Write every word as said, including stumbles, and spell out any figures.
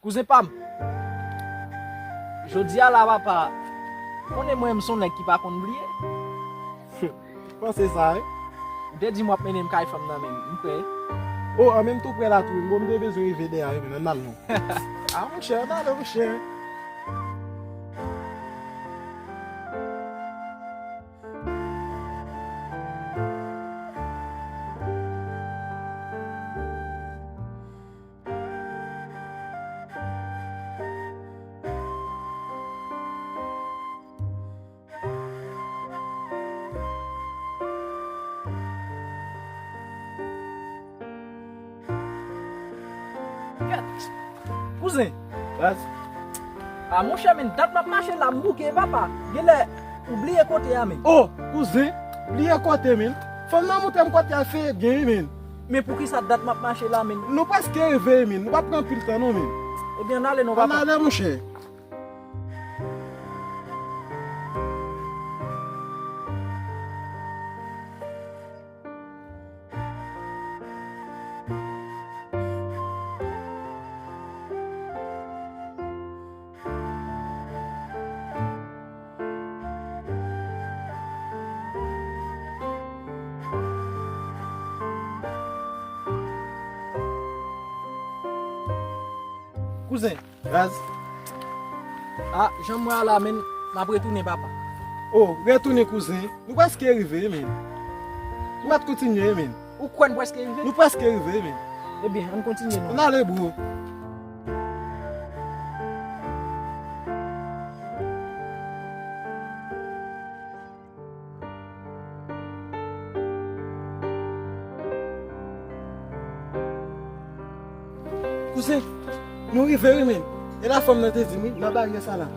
Kouzen pa m, jodi a la, papa, konnen mwen, m se yon nèg ki pa konn bliye. Panse sa, wi. Ou te di m w ap mennen m kay fanm nan, men m prè. O, an menm tou prè la tou, wi. Bon, m te bezwen rive dèyè a, wi, men ann al non. A, monchè, ann ale, monchè. Kèt! Kouzen! Raz. A, monchè, men dat m ap mache la, m bouke, papa. Genlè ou bliye kote a, men. O, kouzen, bliye kote, men. Fanm nan montre m kote a, feye gen, men. Men poukisa dat m ap mache la, men? Nou prèske rive, men. Nou p ap pran anpil tan, non, men. Ebyen, ann ale, non, papa. Ann ale, monchè. Kouzen. Raz. A, jan m wè a la, men, m ap retounen, papa. O, retounen, kouzen. Nou prèske rive, men. Nou pa t kontinye, men. Ou kwè n prèske rive? Nou prèske rive, men. Ebyen, ann kontinye, non. Ann ale, bro. Kouzen, nou rive, wi, men. E la fanm nan te di m, wi, nan baryè sa la.